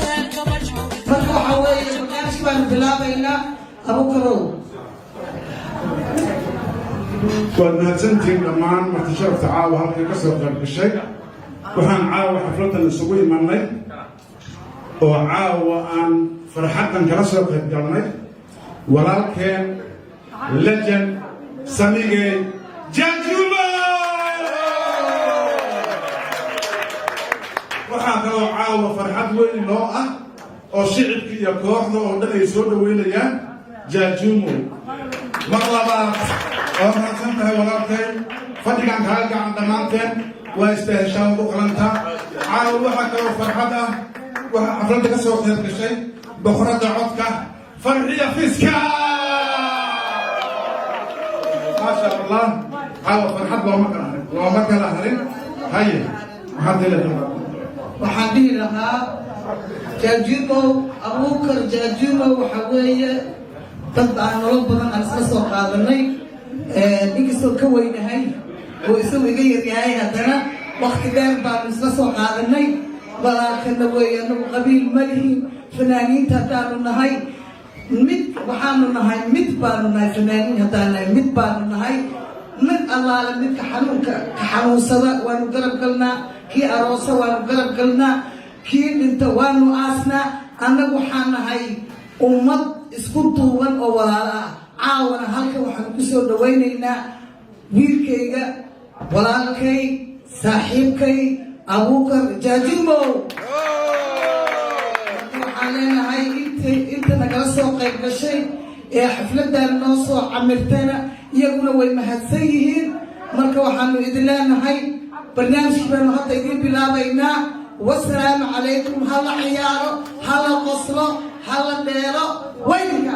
Marka waxaa weeye, barnaamijka baanu bilaabaynaa, Abukarow. Waad mahadsantihiin dhammaan marti sharafta caawa halkan ka soo qayb gashay. Waxaan caawa xafladdan isugu imanay oo caawa aan farxaddan kala soo qayb galnay walaalkeen, legend Samigey Jaajumo. Waxaa kaloo caawa farxad weyn noo ah oo shicibka iyo kooxda oo dhan ay soo dhaweynayaan Jaajumo mar labaad. Waa mahadsan tahay walaalkay, fadhigan kaaga gacan dhammaanteen waa istaaheshaan ugu qalantaa. Caawa waxaa kaloo farxad ah, waxaa xafladda ka soo qayb gashay boqoradda codka, Farxiya Fiska. Maasha Allah, caawa farxad looma kala harin, looma kala harin. Haye, maxaad leedahay? Waxaan dhihi lahaa Jaajumow, Abuukar Jaajumow, waxa weeye dad aan nolol badan aan isla soo qaadanay. Inkastoo ka weynahay oo isagu iga yaryahay, haddana wakti dheer baanu isla soo qaadanay. Walaalkana weeye. Anagu qabiil ma lihin. Fanaaniinta haddaanu nahay mid waxaanu nahay, mid baanu nahay. Fanaaniin haddaan nahay, mid baanu nahay. Mid allaale midka xanuunka ka xanuunsada waanu garab galnaa, kii aroosa waanu garab galnaa, kii dhinta waanu aasnaa. Annagu waxaan nahay ummad isku duuban oo walaalo ah. Caawana halkan waxaanu ku soo dhawaynaynaa wiilkayga, walaalkay, saaxiibkay, Abuukar Jaajumow. Waxaan leenahay inta nagala soo qayb gashay ee xafladan noo soo camirtayna Iyaguna way mahadsan yihiin. Marka waxaanu idin leenahay, barnaamijkii baynu hadda idiin bilaabaynaa. Wasalaamu calaykum. Ha la ciyaaro, ha la qoslo, ha la dheelo, waydinka.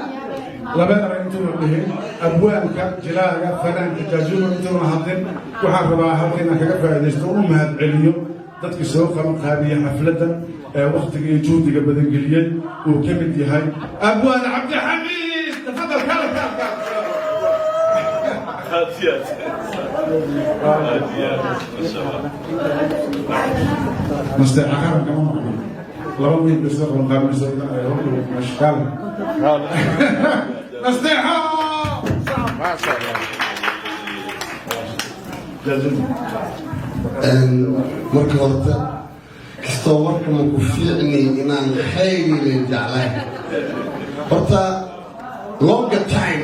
Laba eray intuuna dhihin abwaanka, jilaaga, fanaanka Jaajuuma intuuna hadlin, waxaan rabaa halka inaan kaga faa'iidaysto, u mahad celiyo dadkii soo qaban qaabiyey xafladdan ee wakhtiga iyo juhdiga badangeliyey, uu ka mid yahay abwaan Cabdixamiid. Tafadal, kaal kaal kaal. Aad iyo aad, aad iyo aad, masha Allah. Nasteexa qaranka ma maqno, 2 wiil bay soo qaban qaabinayso. Kaal, Nasteexo. Maasha Allah. Jaajuuma. Marka horta kastoo warka ma ku fiicni inaan khayrilen jeclahay. Horta longer time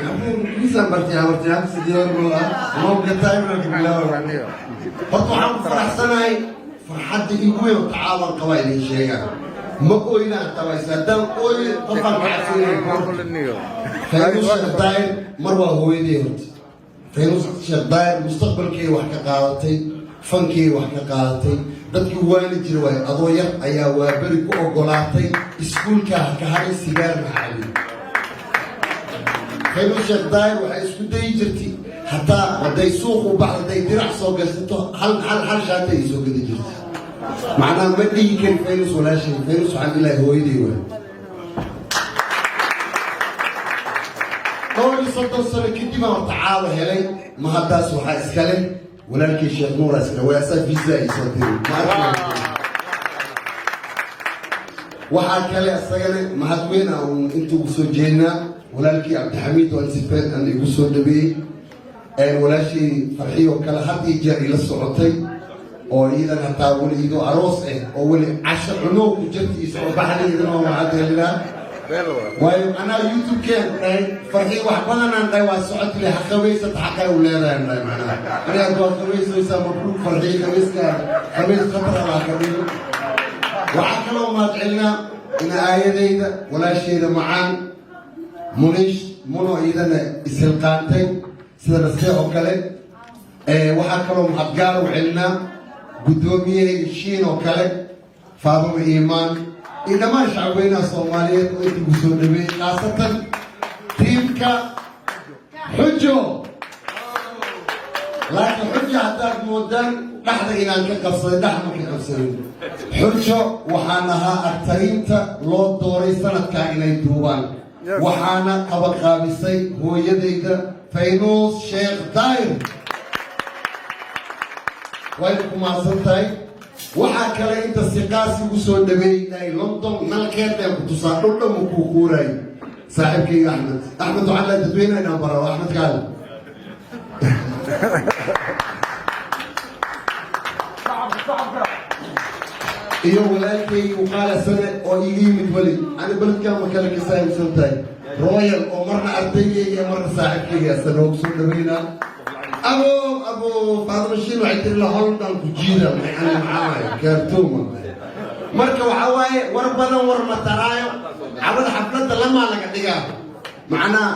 isaan bartay bartay sidii longer time aan ka bilaabo. Horta waxaan ku faraxsanahay, farxadda igu weyn oo tacaawan qaba idin sheegaa. Ma oynaan tabaysa, haddaan ooy qofaan ka cabsanay. Faynuus Sheekh Daahir mar waa hooyaday. Horta Faynuus Sheekh Daahir mustaqbalkay wax ka qaadatay, fankay wax ka qaadatay, dadkii waani jira waay. Adoo yar ayaa waaberi ku ogolaatay iskuulkaa ha ka haray, sigaarna ha cabin. Faynuus Sheekh Daahir waxay isku dayi jirtay, hataa hadday suuq u baxdo, hadday dirac soo gashato, hal hal hal shaati ay soo gadi jirtay. Macnaha ma dhihi kari Faynus walaashay, Faynus waxaan ilahay hooyaday waay. 35 sano kadib aan horta caawa helay mahaddaas. Waxaa iskale walaalkii Sheekh Nuura iskale, waa asaa visa ay soo diray. Ma arkay? Waxaa kale isagana mahad weyn aan inta ugu soo jeednaa walaalkii Cabdixamiid oo ansifeen aan igu soo dhaweeyey, walaashii Farxiyo kale had iyo jeer ila socotay, oo iidan hataa weli idoo aroos ah oo weli casho cunow ku jirta iyo soo baxday, idan oo mahad celinaa. Waayo anaa YouTube-keen dhahay Farxi wax badanaan dhahay, waa socotile, ha qabaysata, xaqay u leedahay dhahay. Macnaha aniga waa qabaysaysaa, mabruuk Farxi, qabayska qabays khatar allah ka dhigo. Waxaa kaloo mahad celinaa ina aayadayda, walaasheeda macaan Muniish Muno, iidana ishilqaantay sida Nasteex oo kale. Waxaa kaloo mahadgaar u celinaa guddoomiyahayga Shiin oo kale, Faaduma Iimaan, iyo dhammaan shacabweynaha Soomaaliyeed oo inta igu soo dhaweeyey, khaasatan tiimka Xujo. Laakiin Xujo haddaad moodaan dhexda inaan ka qabsaday, dhex ma ka qabsanin. Xujo waxaan ahaa agtarinta loo dooray sanadkaa inay duubaan, waxaana qabaqaabisay hooyadayda Faynuus Sheekh Daahir, wayna ku mahadsan tahay. Waxaa kale inta siqaas igu soo dhaweeyay London, nalkeedaan ku tusaa, dhul dhan uu kuu quuraay, saaxiibkayga Axmed. Axmed waxaan laa dadweynaha inaan baro Axmed kaale. Iyo walaalkay Uqaala Sane oo iga yimid weli ani beledkan ma kale ka saahibsan tahay, Royal, oo marna ardaygayga marna saaxiibkayga asa noogu soo dhaweynaa. Abo abo Faadima Shiin waxay tiri la Holdan ku jiida maxay maxaa kaartooma. Marka waxaa waaye, war badan war ma taraayo. Cabada xafladda lamaa laga dhigaa. Macnaa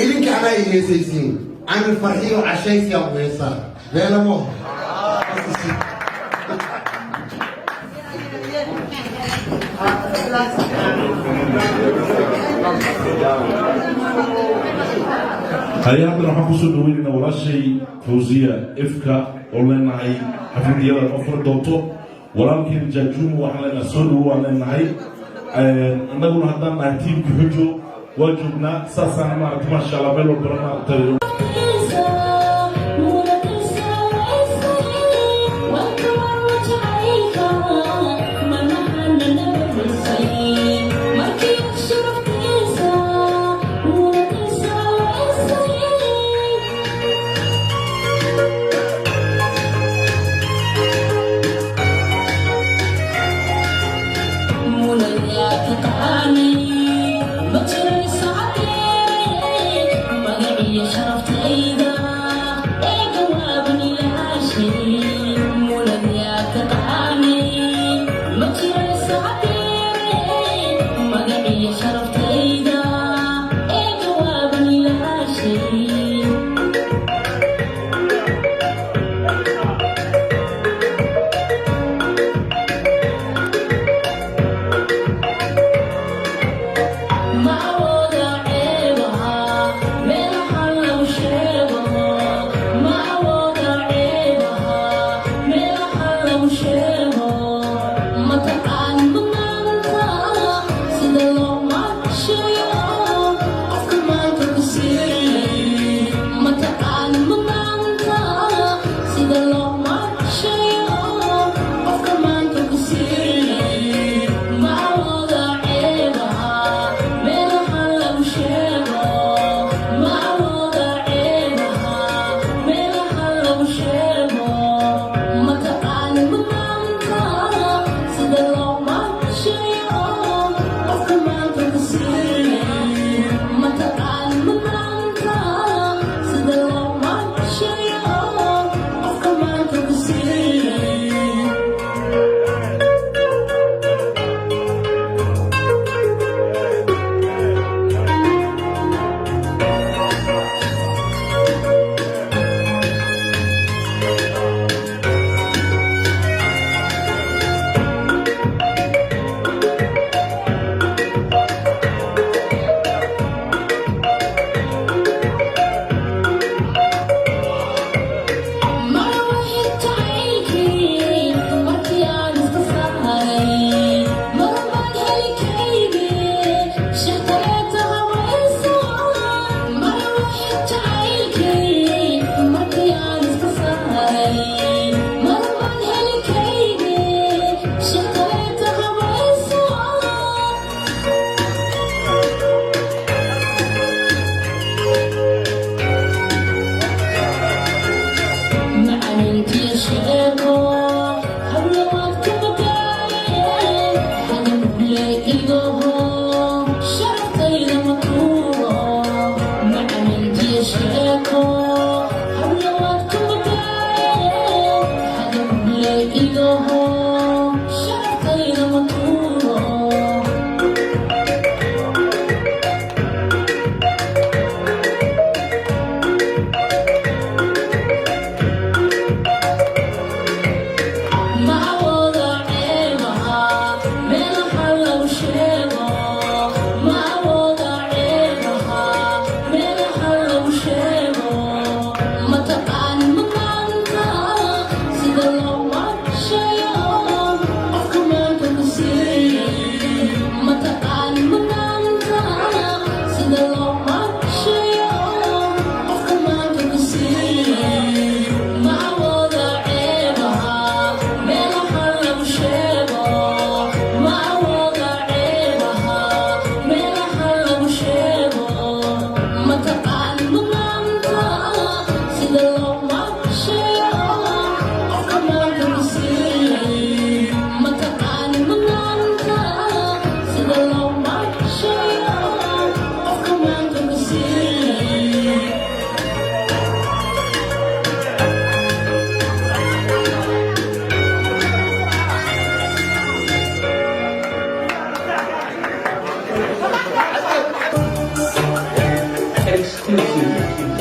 idinka anaa i heesaysiin, ani Farxiyo cashaysiyaa ku heesaa beelamo. Haye, haddana waxaan kusoo dhaweynaynaa walaashay Fawziya Ifka, oo leenahay xafladiyada noo furi doonto. Walaalkeen Jaajuuma waxaan leenahay soo dhawo waan leenahay. Annaguna haddaan nahay tiimka Xujo waa joognaa, saasaan maaragtay, maasha Allah, meel walbana maaragtay.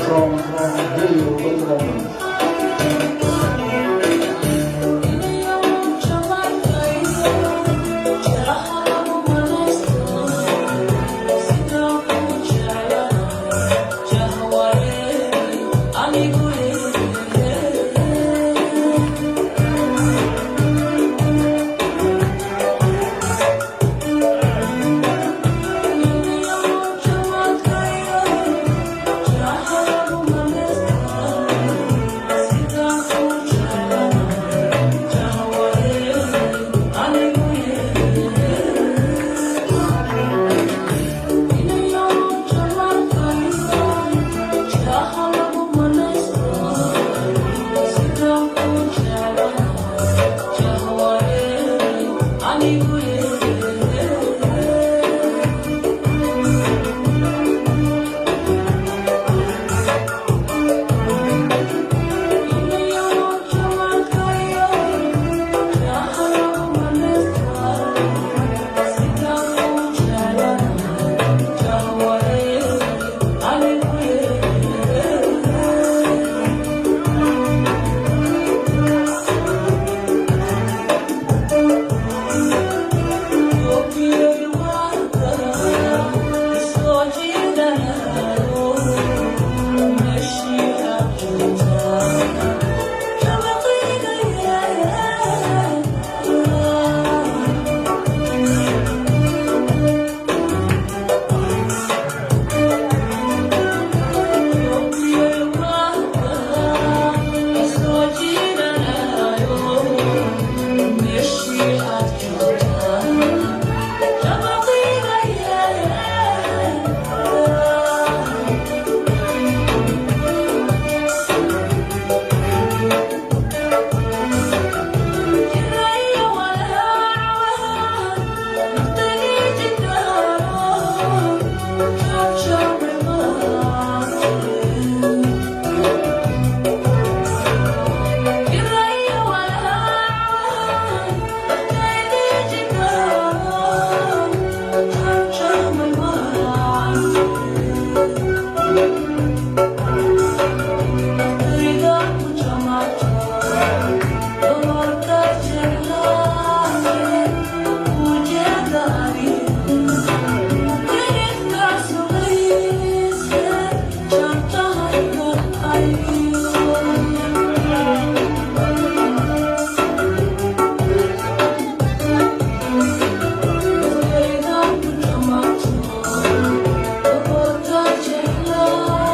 from London. Oh,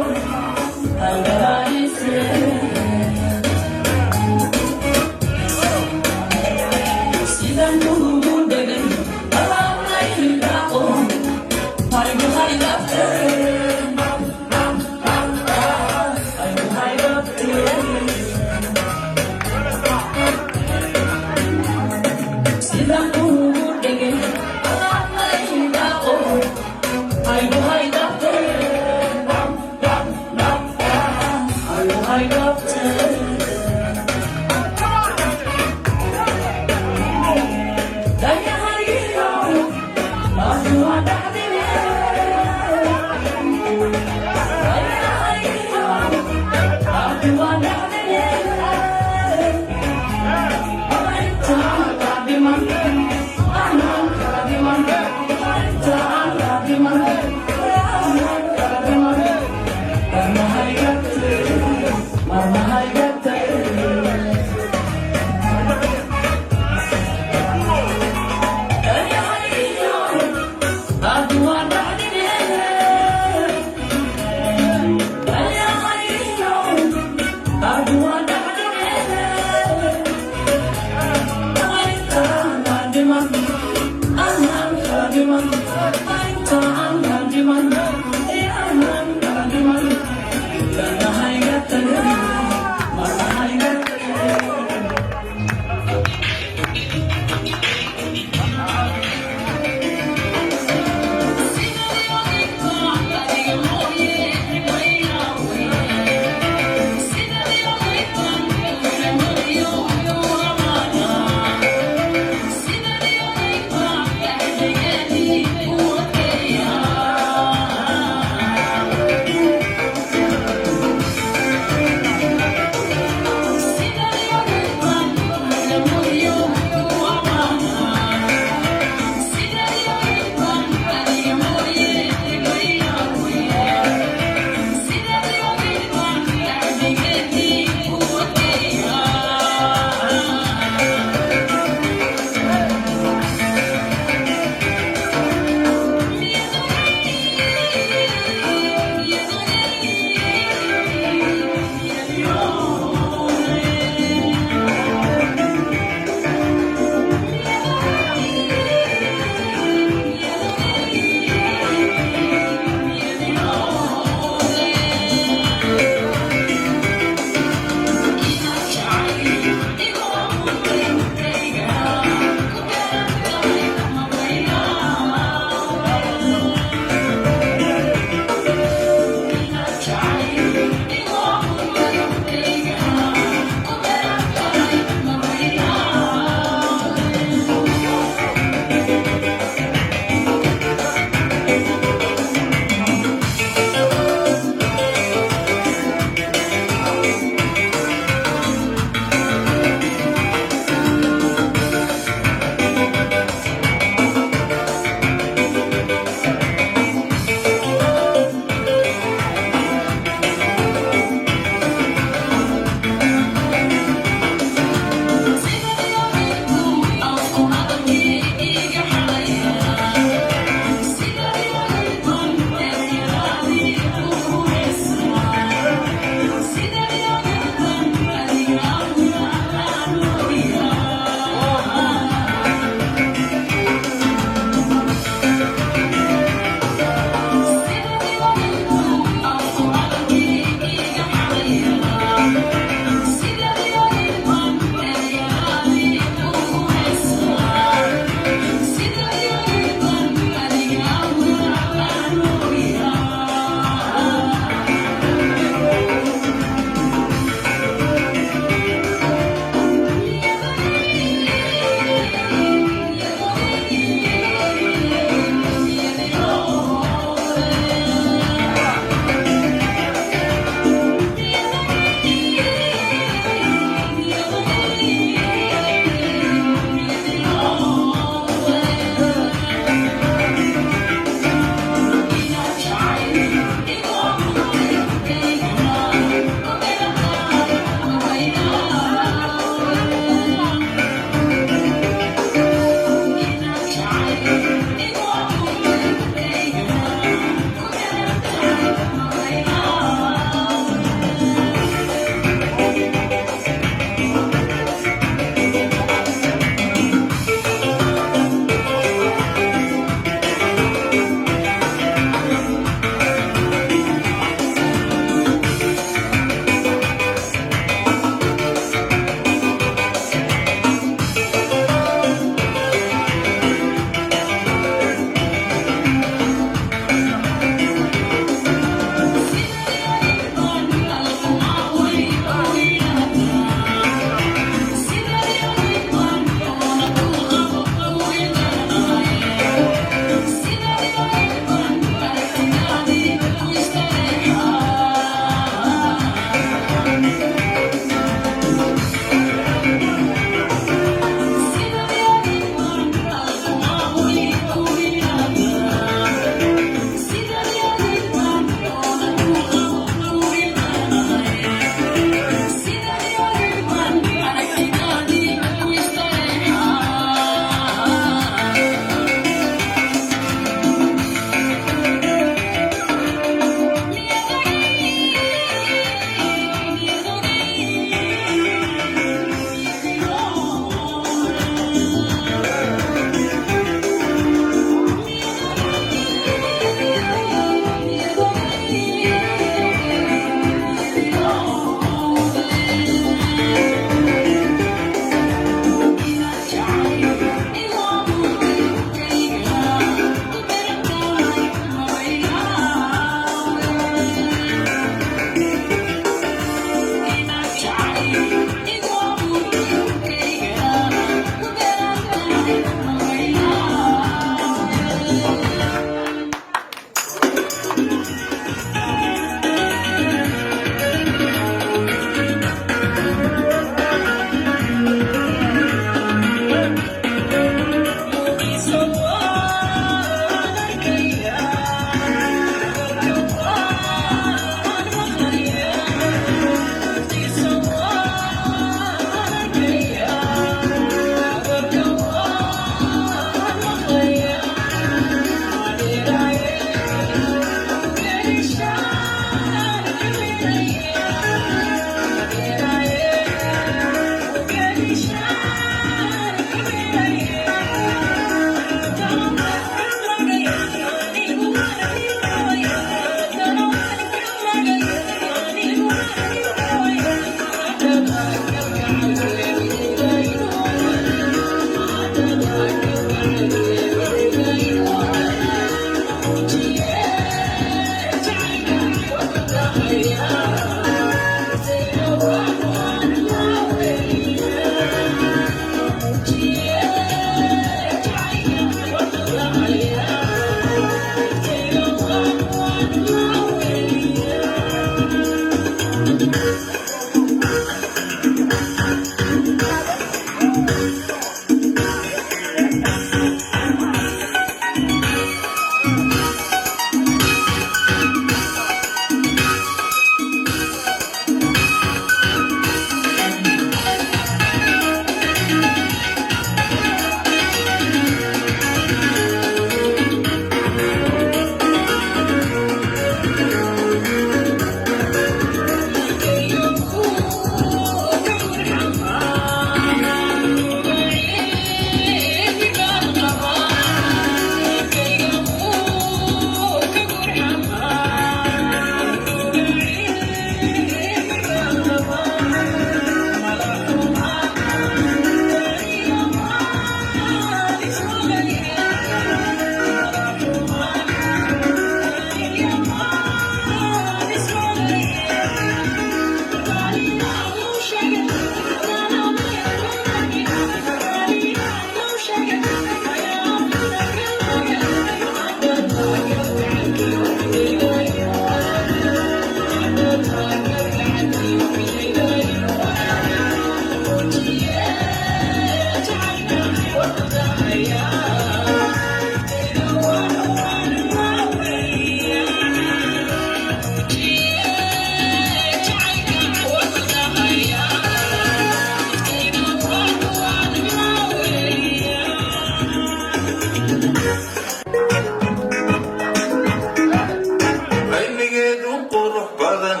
Aynigeedu qurux badan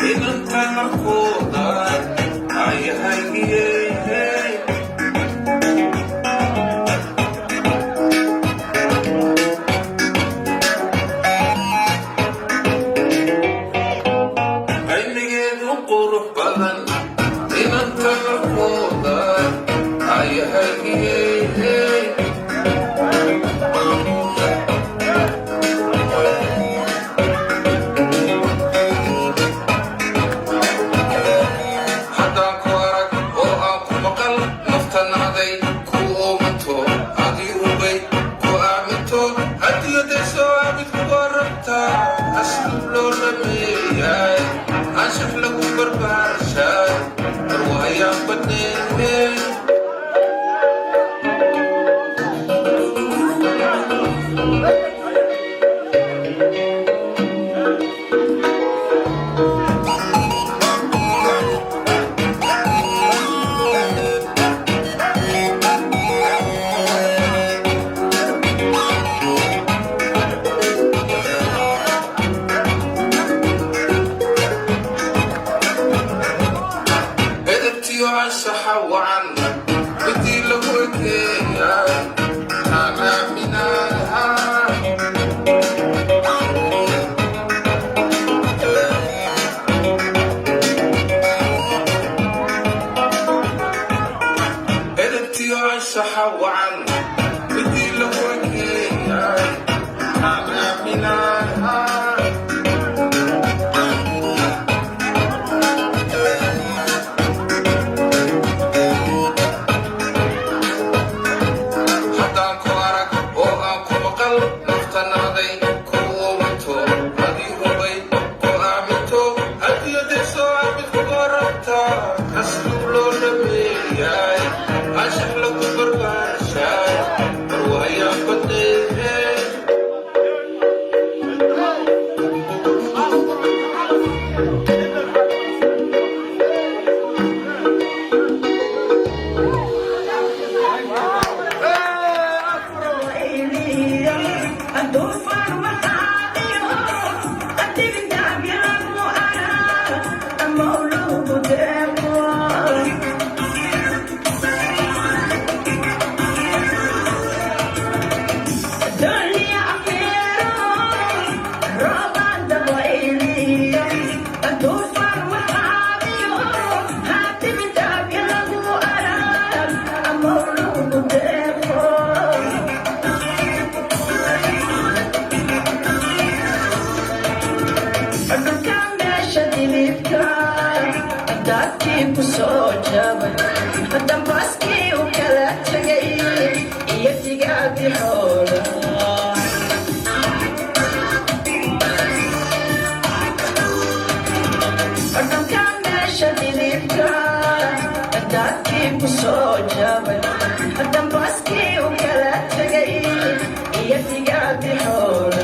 inantana kooda ayahaygiyey. Aynigeedu qurux badan inantana kooda ayahaygiyey. Haddaan ku arag oo aan ku maqal naftanaaday ku oomanto adii ubay ku aaminto hadiyadayso abid kuga rabtaa asluub loo dhameeyay anshax lagu barbaarshay arwahayaan badneyn. Edebtiyo anshaxa wacan midii lagu ekeeyaa taan aaminaha. Edebtiyo anshaxa wacan midii lagu ekeeyaa taan aaminaha. Asluub loo dhameeyaay, anshax lagu barbaarshaay, barwaayaan badnee. Dambaskii u kala tagay iyo digaagii xoola. Dhulka meesha dhidibka daadkii ku soo jabay, dambaskii u kala tagay iyo digaagii xoola.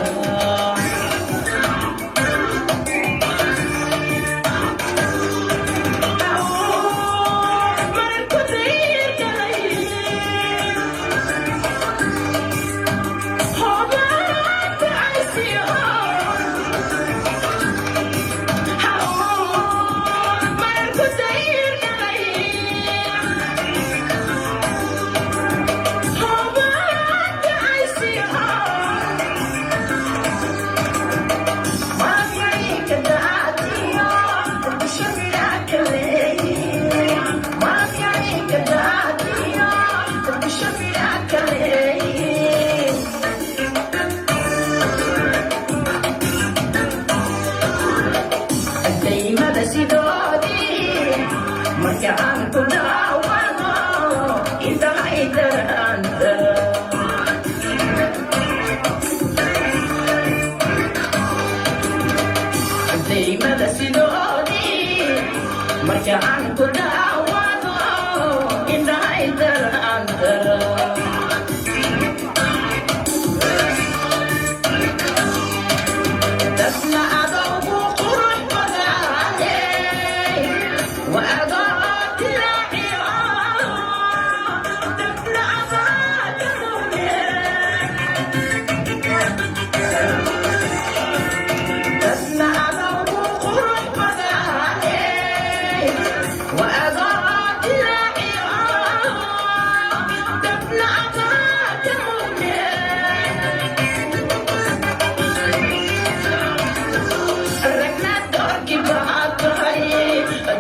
Marka aan ku dhaawano intahay daraanta. Daymada sidoodii marka aan ku dhaawano indhahay daraanta. Dadna adowgu qurux badane waa tilaaciyo, dadna adaa ka mune, dadna adowgu qurux badane waa tilaaciyo, dadna adaa ka mune. Ragna doorkii baa tahay,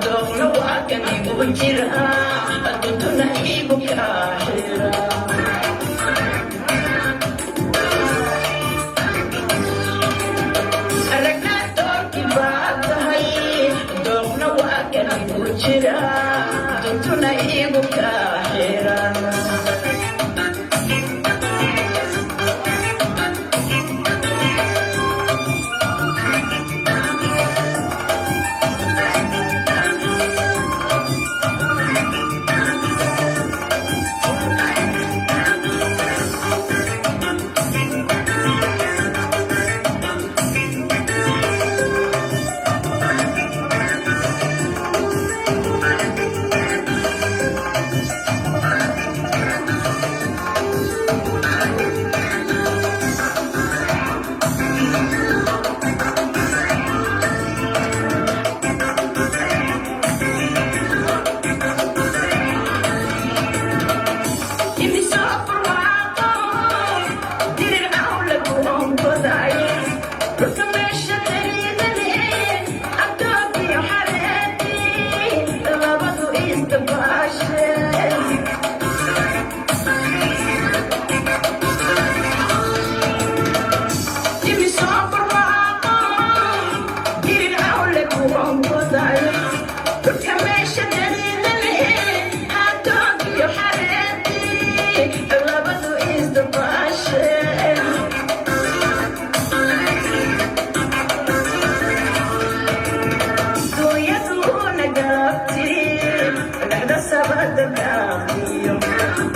doorna waa kan igu jira, aduntuna igu kaa xira. Ragna doorkii baa tahay, doorna waa kan igu jira, aduntuna igu kaa xira. Sabaada daaqiyo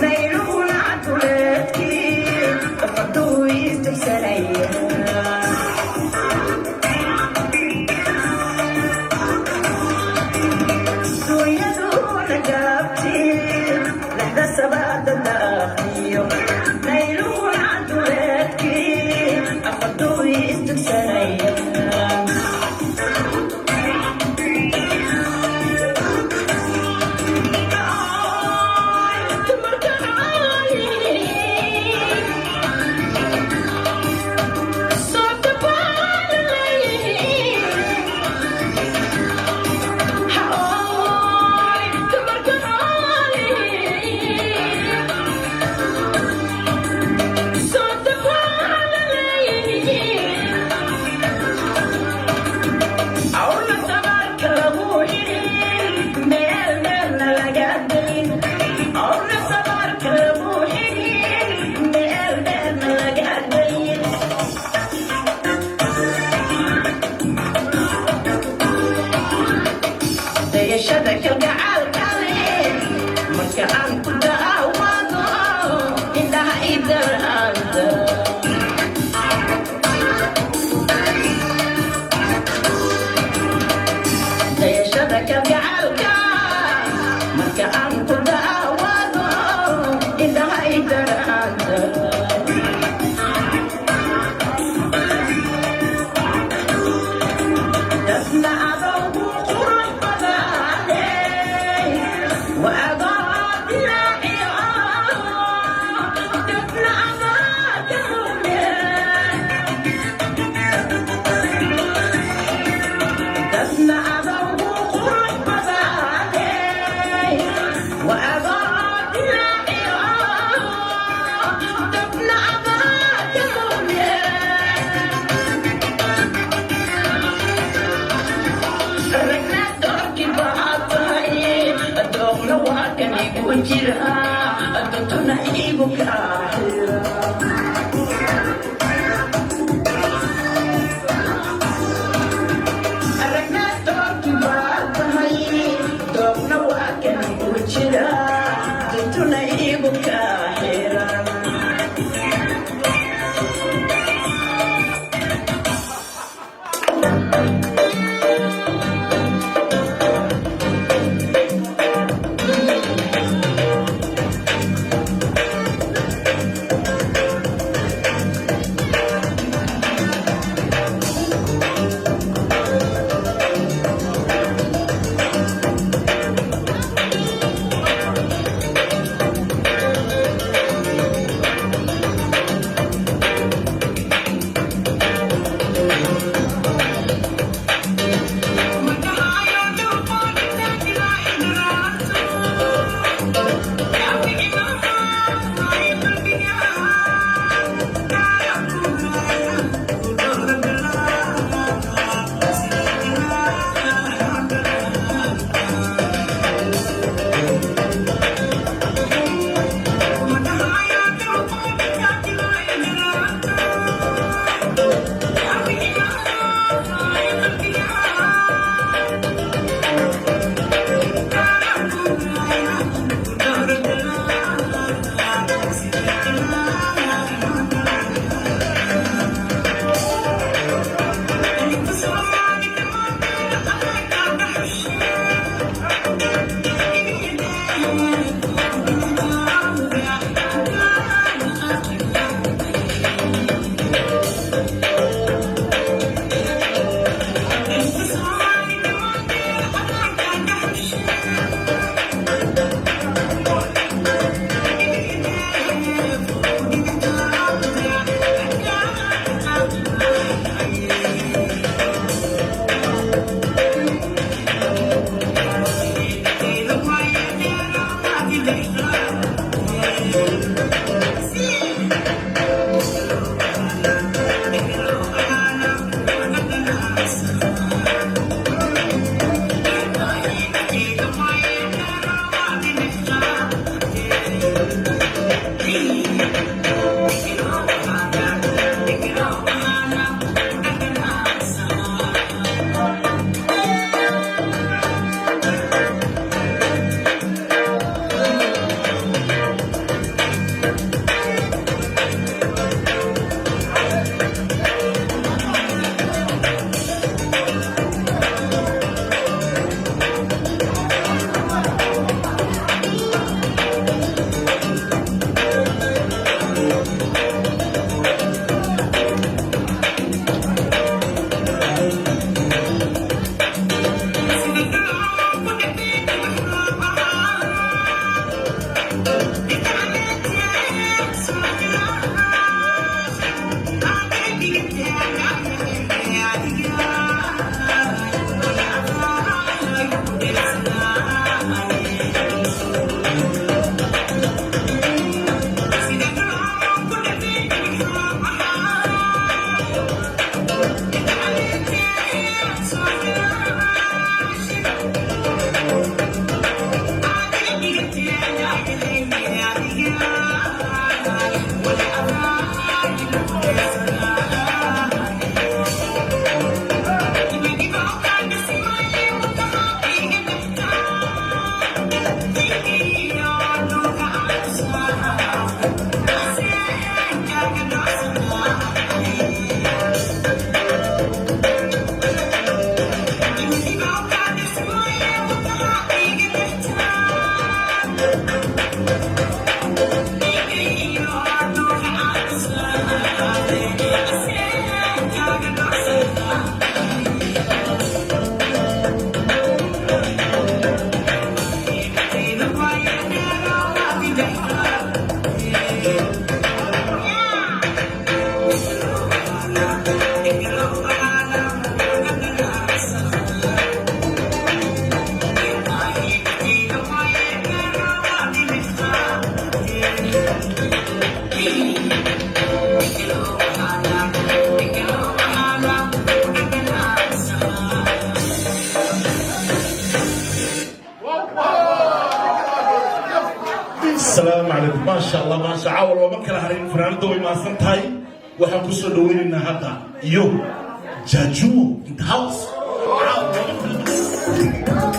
nayruhuna catuleedkii farduhu isdugsanaya. Dunyaduna gaabti lexda sabaada daaqiyo nayruhuna catuleedkii farduhu isdugsanaya. Dayashada kalgacaalka leh marka aan ku daawado indhaha idaraanta. Dayashada kalgacaalka marka aan ku daawado indhaha idaraanta. Dadna adoogu qurux badane waa dilaaciyo, dadna adaa ka howle, dadna adoogu qurux badane waa dilaaciyo, dadna adaa ka howle. Ragna doorkii baa tahay, doogna waa kan igu jira, dantuna igu kaaxira. Ragna doorkii baa tahay, doogna waa kan igu jira, dantuna igu kaaxira. Asalaamu calaykum. Maasha Allah, maasha. Caawa looma kala harin. Fanaanada way mahadsan tahay. Waxaan kusoo dhaweynaynaa hadda iyo Jaajumo in the house. Caawa looma kala.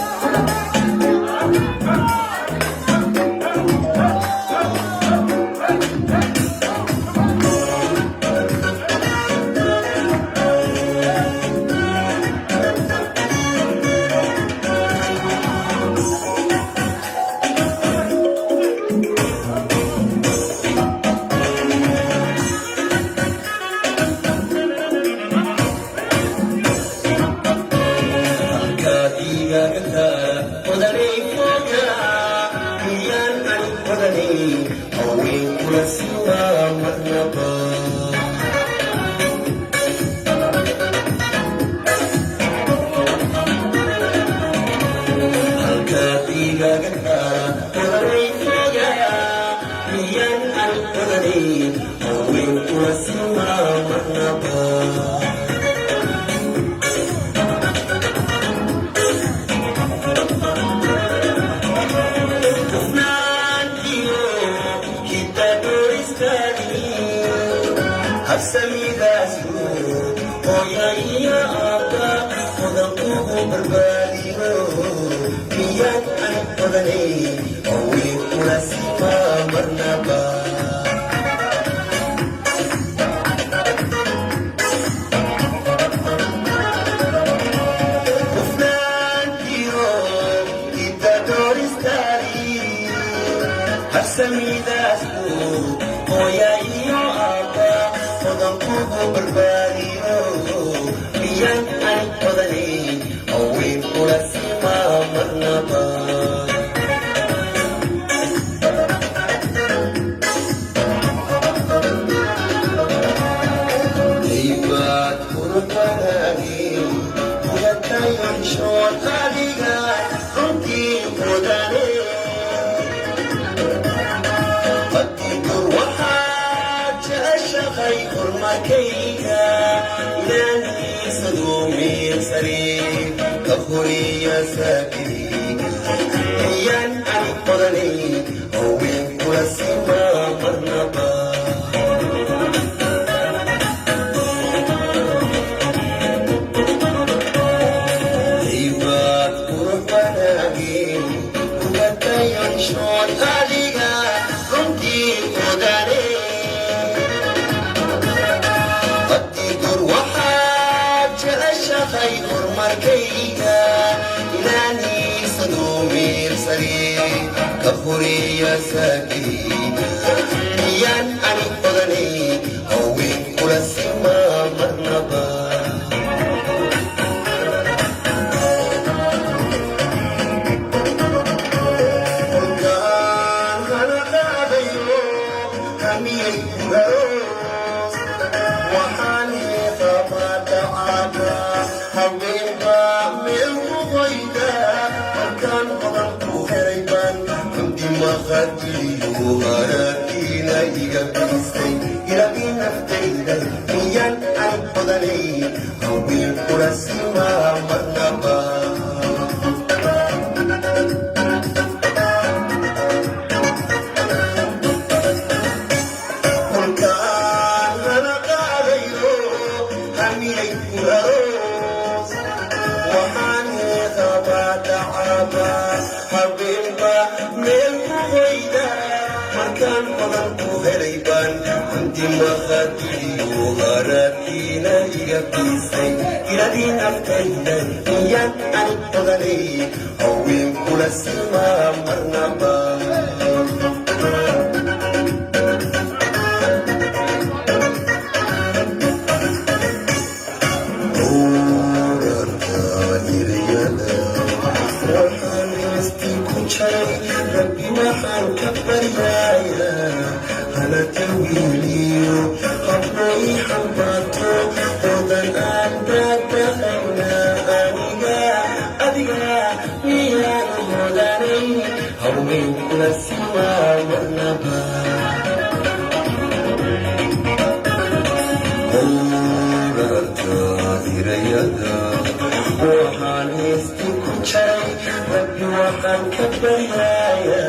Maqanka baryaaya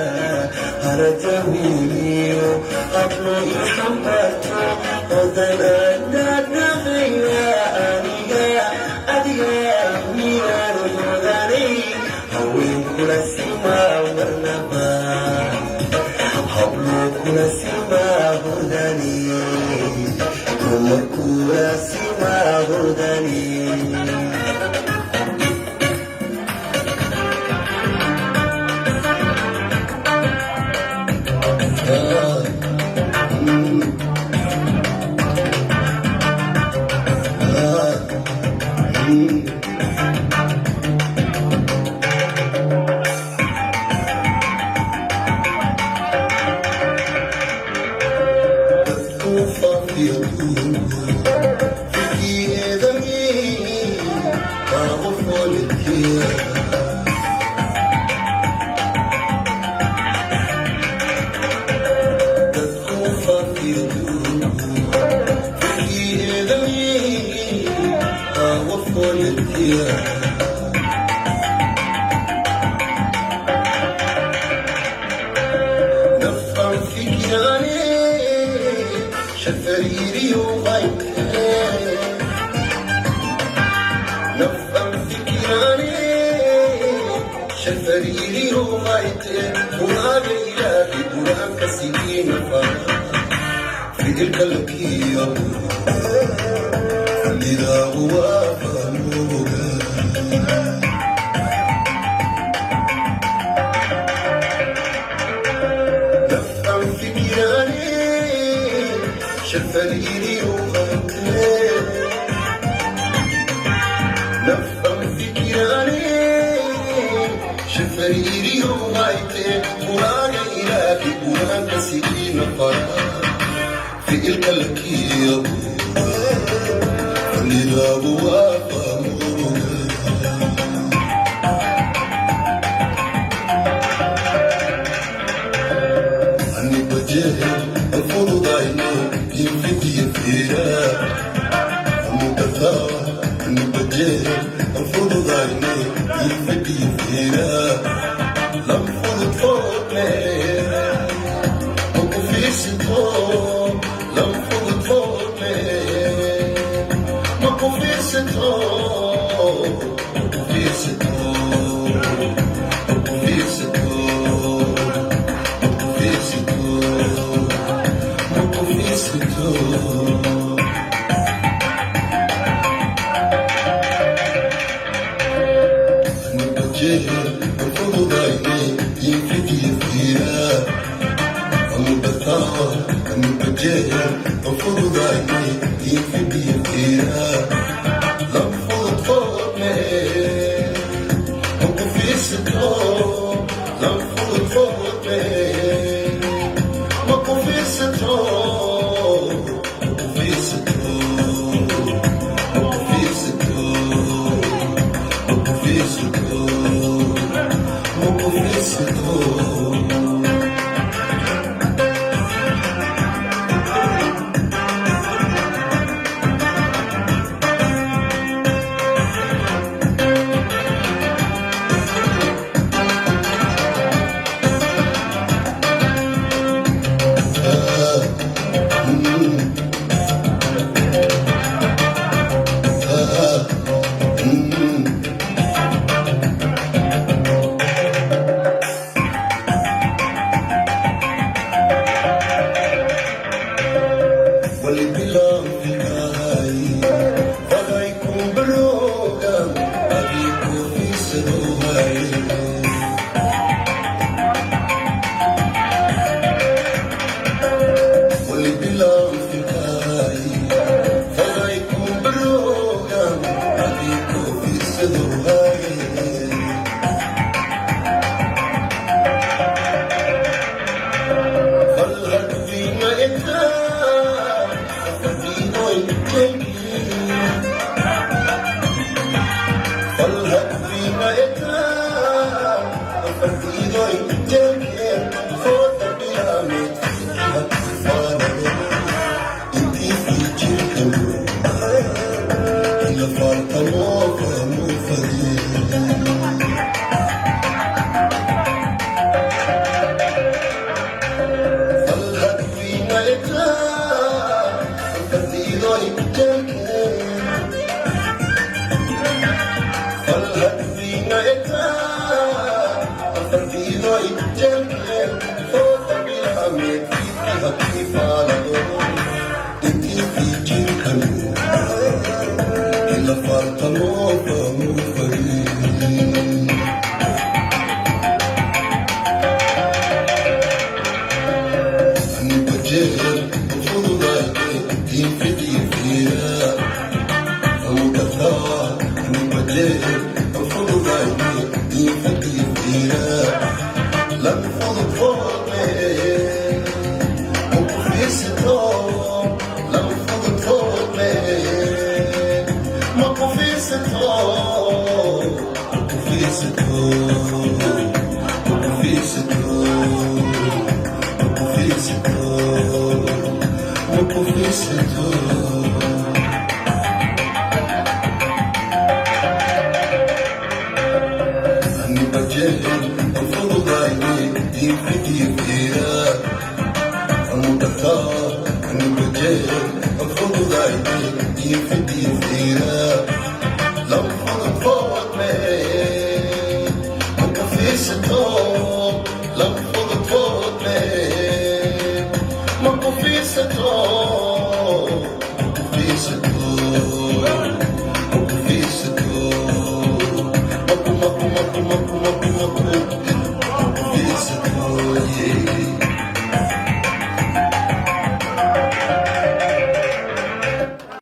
haradawiiliyo hablo ixambarto odan aadadnaqaya aniga adiga miyaanu hodanay haweenkula simaa marnaba hablo kula simaa hodani dumar kula simaa hodani.